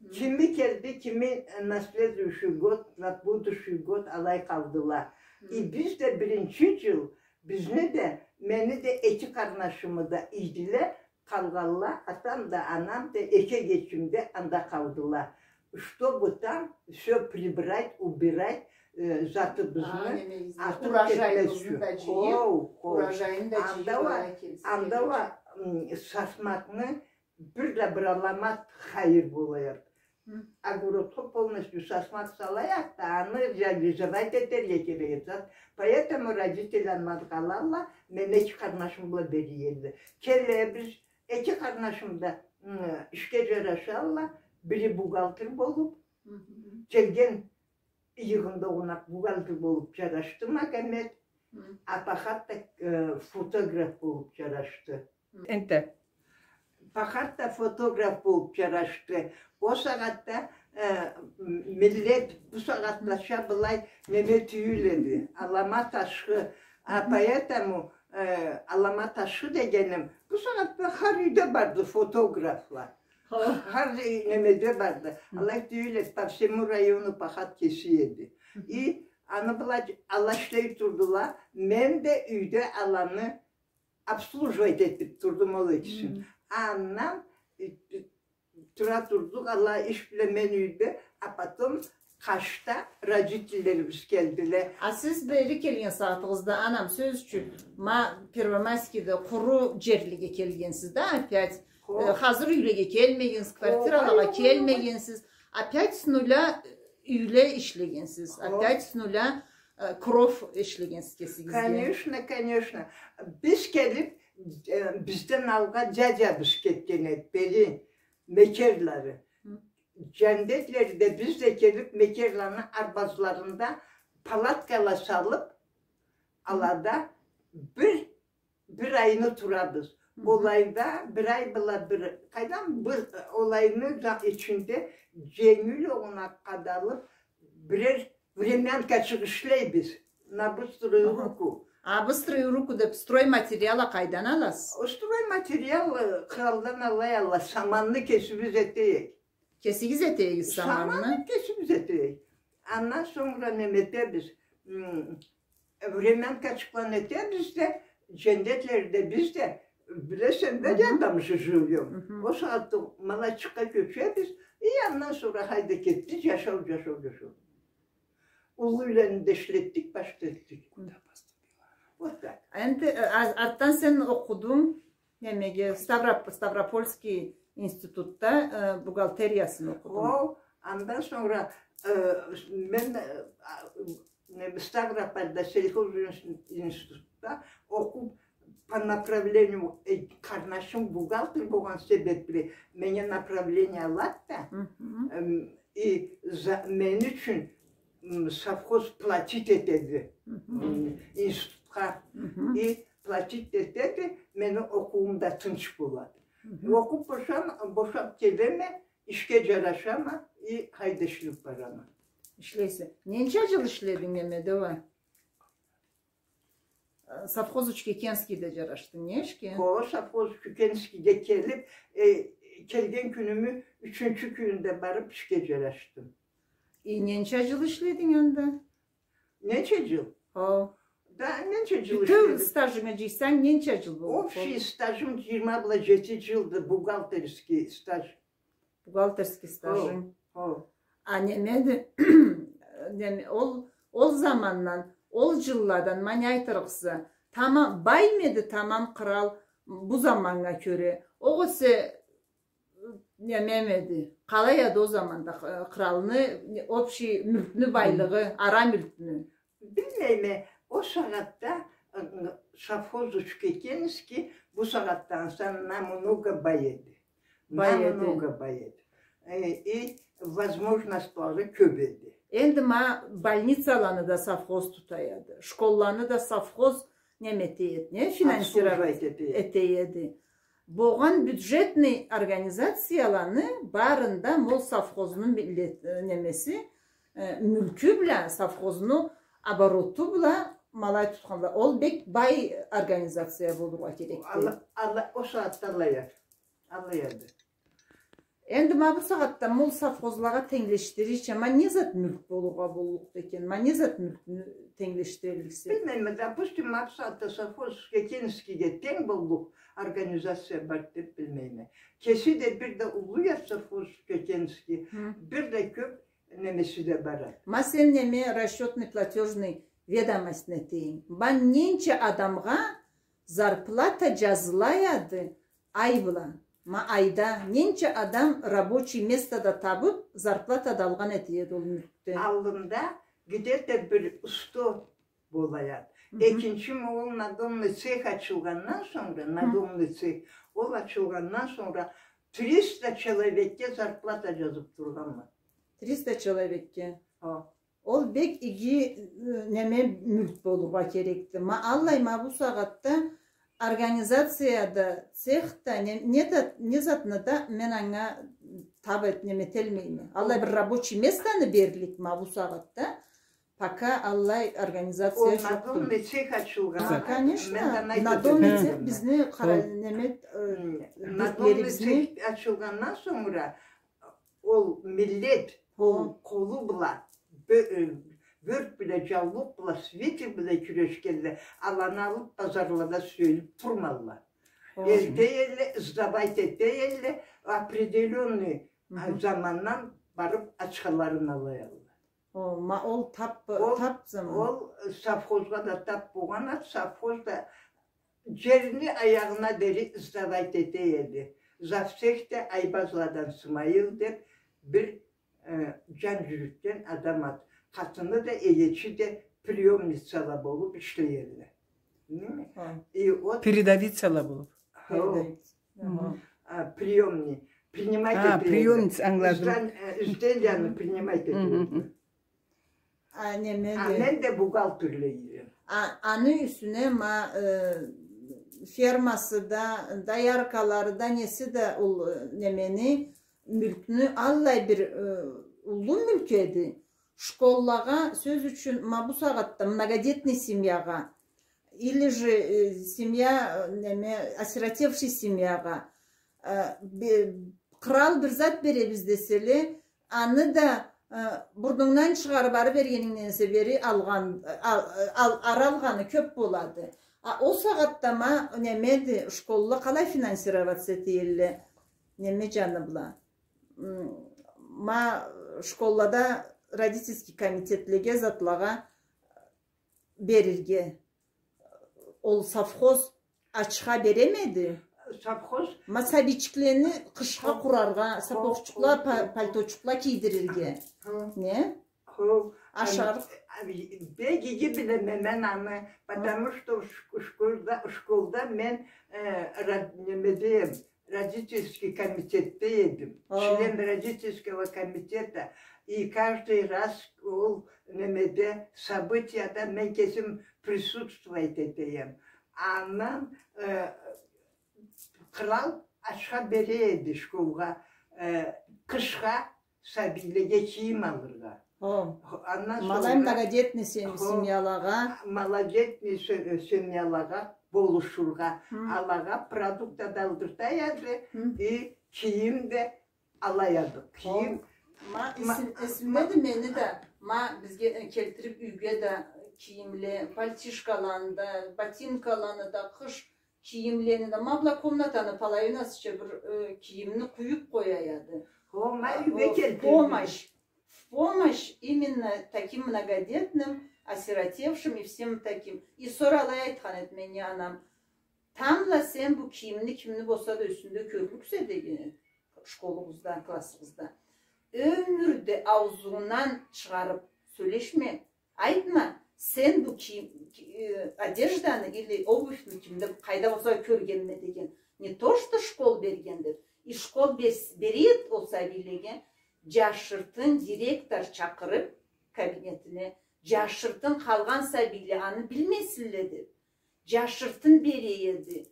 Хы. Кими келди, кими, э, на следующий год, на будущий год алай къалдыла. Хы. И биз да биринчи джыл, бизни да, мени да эки къарнашымы да ийдиле, къалгъанла, атам да, анам да, эки эгечим да анда къалдыла. Чтобы там всё прибрать, убирать, э, затыбызны атып кетмез ючюн. Урожайыбызны да джыйып, хо, хо, урожайын да джыйып, анда уа, м, сатмакъны бир да бир аламат хайыр болур эди. Хы. Огородха полностью сатмакъ салайыкъ да, аны реализовать этерге керек эди зат. Поэтому родитель анда къалалла, мен эки къарнашым бла бери келле. Келебиз, эки къарнашым да, м, ишге джарашалла, бири бухгалтер болуп, хы, келген ыйыгъында огъуна бухгалтер болуп джарашды Магомет, хы, а Пахат да, э, фотограф болуп джарашды. Энтта. Пахат да фотограф болуп джарашды. Ол сагъатда, э, м-, миллет бу сагъатлача былай неме тюйюл эди. Аламат ашхы. А поэтому, э, аламат ашхы дегеним, бу сагъатда хар юйде барды фотографла. Хо. Хар немеде барды. Хы. Алай тюйюл эди, по всему району Пахат кеси эди. Хы. И аны былай, ала ишлей турдула. Мен да юйде аланы обслуживать этип турдум ол экисин. Хы. Андан, э, э, тура турдукъ, ала иш бла мен юйде, а потом къачда родительлерибиз келдиле. А сиз бери келген сагъатыгъызда, анам, сёз ючюн, ма Первомайскийде къуру джерлеге келгенсиз да, опять, э, хазыр юйлеге келмегенсиз, квартиралагъа келмегенсиз, опять с нуля юйле ишлегенсиз, опять с нуля, э, кров ишлегенсиз кесигизге. Конечно, конечно. Биз келиб, э, бизден алгъа дядябыз кетген эди, бери, Мекерлары. Джандетлери да биз да келиб, Мекерланы арбазларында палаткала салыб, алада бир, бир айны турабыз. Ол айда бир ай бла бир, къайдам, бир, ол айны да ичинде дженгил огъуна къадалыб, бирер времянкачыкъ ишлейбиз. На быструю руку. А быструю руку деб стройматериал а къайдан аласыз? О стройматериал, э, къралдан алай алла, саманны кесибиз этейик. Кесигиз этейигиз саманны? Саманны кесибиз этейик. Андан сонгра неме этебиз, м, времянкачыкъланы этебиз да, джандетлери да биз да, билесен да, рядом же живём. О сагъатда ма алайчыкъгъа кёчебиз, и андан сонгра хайда кетди, джашау, джашау, джашау. Уллу юйлени да ишлетдик, башха этдик. Вот так. Энди, э, а-, артдан сен окъудунг, немеге, Ставроп-, Ставропольский институтда, э, бухгалтериясын окъудунг. О, андан сонгра, э, мен, э, а, неме, Ставропольда сельхозинститутда окъуб, по направлению, э, къарнашым бухгалтер болгъан себебли, меннге направление алад да, эм, и за, мен ючюн, м, совхоз платить этеди, м, институтха. И платить этеди, мени окъууум да тынч болады. Окъуб бошам-, бошаб келеме, ишге джарашама, и хайда ишлеб барама. Ишлейсе. Ненча джыл ишлединг немеде уа? Э, совхоз Учкекенскийде джарашдынг, не ишге? Хо, совхоз Учкекенскийге келиб, э, келген кюнюмю ючюнчю кюнюнде барыб ишге джарашдым. И ненча джыл ишлединг анда? Ненча джыл? Хо. Да, ненча джыл ишледим. Бютеу стажынгы джыйсанг, ненча джыл боллукъду? Общий стажым джыйырма бла джети джылды, бухгалтерский стаж. Бухгалтерский стажынг. Хо, хо. А немеди, неме, ол, ол замандан, ол джылладан, ма не айтырыкъса, тамам, баймеди тамам кърал бу заманнга кёре? Огъесе, немемеди, къалай эди ол заманда, э, къралны, общий мюлкню байлыгъы, ара мюлкню? Билмейме, ол сагъатда, ы, ы, совхоз Учкекенский бу сагъатдан аса намного бай эди. Бай эди. Намного бай эди. Э, и возможностьлары кёб эди. Энди ма больницаланы да совхоз тута эди. Школланы да совхоз неме эте эди, не, финансировать эте эди. Обслуживать эте эди. Болгъан бюджетный организацияланы барын да ма ол совхозну миллет, э, немеси, э, мюлкю бла, совхозну обороту бла ма алай тутханла. Ол бек бай организация болургъа керекди. Аллай, аллай, ол сагъатда алай эди. Аллай эди. Энди ма бу сагъатда ма ол совхозлагъа тенглешдирирча, ма не зат мюлк болургъа боллукъду экен, ма не зат мюлкню тенглешдиририксе? Билмейме, допустим, ма бу сагъатда совхоз Учкекенскийге тенг боллукъ организация бар деб билмейме. Кеси да бир да уллу эди совхоз Учкекенский, бир да кёб немеси да бар эди. Ма сен неме, расчётный платёжный ведомостьну этейинг. Ма ненча адамгъа зарплата джазыла эди ай бла. Ма айда ненча адам рабочий место да табыб, зарплата да алгъан эте эди ол мюлкден? Аллында где-то бир сто бола эди. Экинчи ма ол надомный цех ачылгъандан сонгра, надомный цех, ол ачылгъандан сонгра триста человекге зарплата джазыб тургъанма. Триста человекге? Хо. Ол бек иги, э, неме, мюлк болургъа керекди. Ма аллай ма бу сагъатда организацияда, цехда, не, не да, не затны да мен анга таб эт, неме эталмайма. Аллай бир рабочий местаны берлик ма бу сагъатда. Пока аллай организация джокъду. Надомный цех ачылгъан. Конечно, надомный цех бизни къара, неме, э, надомный цех ачылгъандан сонгра ол миллет, ол къолу бла, бё-, э, бёрк бла, джаулукъ бла, свитер бла кюрешгенле, аланы алыб базарлада сёлюб турмалла. Эрте элле, сдавать эте элле, определённый, а, замандан барыб ачхаларын ала элле. О, ма ол тап, ол, тап заман. Ол совхозгъа да тап болгъан эди, совхоз да джерни аягъына дери сдавать эте эди. Завсех да Айбазладан Сымайыл деп бир э, джан джюрютген адам эди. Къатыны да, эгечи да приёмницала болуп ишлей эдиле. Неме? Хо. И вот передовицала болуп. Хо. Передовица. Хо. Мгм. А, приёмный. Принимать эте эдиле. А, приёмница, ангыладым. Издан-, э, изделияны принимать эте эдиле. Мгм. А, неме да. А мен да бухгалтерлей эдим. А, аны юсюне ма, э, фермасы да, дояркалары да, неси да ол, э, немени, мюлкню аллай бир, э, уллу мюлк эди. Школлагъа, сёз ючюн, ма бу сагъатда многодетный семьягъа, или же, э, семья, э, неме, осиротевший семьягъа, э, бе-, кърал бир зат беребиз деселе, аны да, э, бурнунгдан чыгъарып ары бергенингден эсе бери алгъан, ал-, ал-, ары алгъаны кёп болады. А ол сагъатда ма, немеди, школла къалай финансироваться эте элле? Неме, джаны бла. М, ма школлада родительский комитетлеге, затлагъа берирге. Ол совхоз ачха беремеди? Совхоз. Ма сабийчиклени къышха къураргъа, сапогъучукъла, па-, пальточукъла кийдирирге. Хо. Не? Хо. Ашарыкъ. Ам, ам, бек иги билеме мен аны, потому что ш-, школда, школда мен, э, род-, немеде, родительский комитетде эдим. О. Член родительского комитета. И каждый раз ол немеде, событияда мен кесим присутствовать этеем. Андан, э, кърал ачха бере эди школгъа, э, къышха сабийлеге кийим алыргъа. О. Андан сонра малай многодетный сем-, семьялагъа. Малодетный се-, семьялагъа болушургъа. Хы. Алагъа продукта да алдырта эди, хы, и кийим да ала эдик. Кийим. Ма, ма-, эсим-, эсимдеди мени да. Ма бизге, э, келтирип юйге да кийимле, пальтишкаланы да, ботинкаланы да, къыш кийимлени да, ма бла комнатаны половинасыча бир, э, кийимни къуюп къоя эди. Хо, ма, а, юйге, о, келтирди. В помощь, в помощь именно таким многодетным, осиротевшим и всем таким. И сора алай айтхан эди меннге анам: «Тамбла сен бу кийимни кимни болса да юсюнде кёрлюксе, — деген эди, — школугъузда, классыгъызда. Ёмюрде аузунгдан чыгъарып сёлешме, айтма, сен бу кийим, ки-, э, одежданы или обувьну кимде, къайда болса кёргенме, — деген. — Не то что школ берген», — деп. И школ бер-, бере эди ол сабийлеге, джашыртын директор чакъырып кабинетине, джашыртын, къалгъан сабийле аны билмесинле деп, джашыртын бере эди.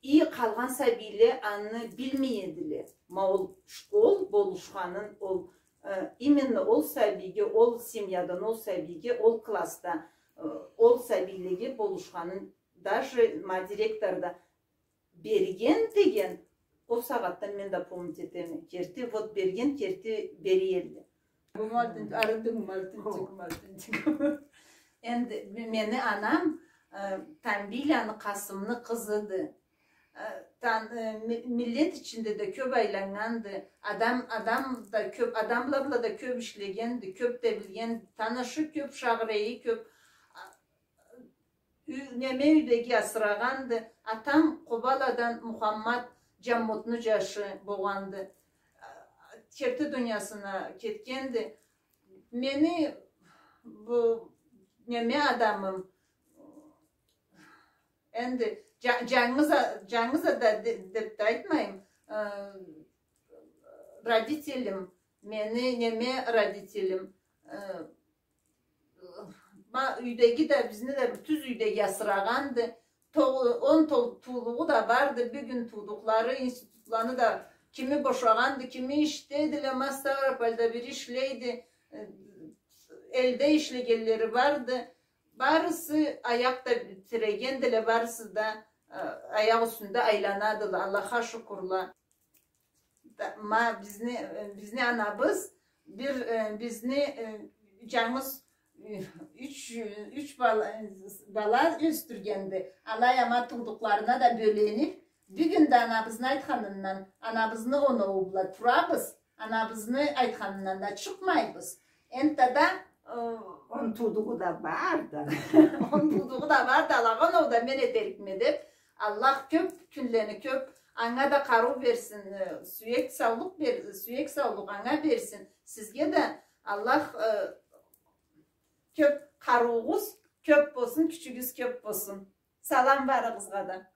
И къалгъан сабийле аны билмей эдиле. Ма ол школ болушханын, ол, э, именно ол сабийге, ол семьядан ол сабийге, ол классда, э, ол сабийлеге болушханын даже ма директор да берген деген, ол сагъатдан мен да помнить этеме. Керти, вот, берген, керти бере эдиле. Бу малтын, арыдынг малтынчык, малтынчык. Энди ме-, мени анам, э, Тамбийланы Къасымны къызыды. Э, тан-, э, ми-, миллет ичинде да кёп айланнганды. Адам, адам да кёп, адамла бла да кёп ишлегенди, кёп да билген, танышы кёп, шагъырейи кёп. А, Ю-, неме, юйдеги асырагъанды. Атам Къобаладан Мухаммат Джаммутну джашы болгъанды. Керти дуниясына кетгенди. Мени бу неме адамым, энди, джа-, джангыз а-, джангыз а да де-, деп да айтмайым, э, родителим, мени неме родителим, э, Ма, юйдеги да, бизни да тюз юйдеги асырагъанды. Тогъу-, он то-, туулугъу да барды. Бюгюн туудукълары, институтланы да, кими бошагъанды, кими ишдедиле, ма Ставропольда бири ишлейди, э, элде ишлегенлери барды. Барысы аякъ да тирегендиле, барысы да, э, аякъ юсюнде айланадыла, Аллахха шукурла. Да, ма бизни, э, бизни анабыз бир, э, бизни, э, джангыз, э, юч, юч бала, бала ёсдюргенди. Алай а ма туудукъларына да бёленип, бюгюн да анабызны айтханындан, анабызны оноуу бла турабыз, анабызны айтханындан да чыкъмайбыз. Энтда да Э, унутудугъу да бар да. Унутудугъу да бар да, алагъа оноу да мен этерикме деп. Аллах кёп кюнлени кёп, анга да къарыу берсин, э, сюек саулукъ бер-, сюек саулукъ анга берсин. Сизге да Аллах, э, кёп къарыугъуз кёп болсун, кючюгюз кёп болсун. Салам барыгъызгъа да.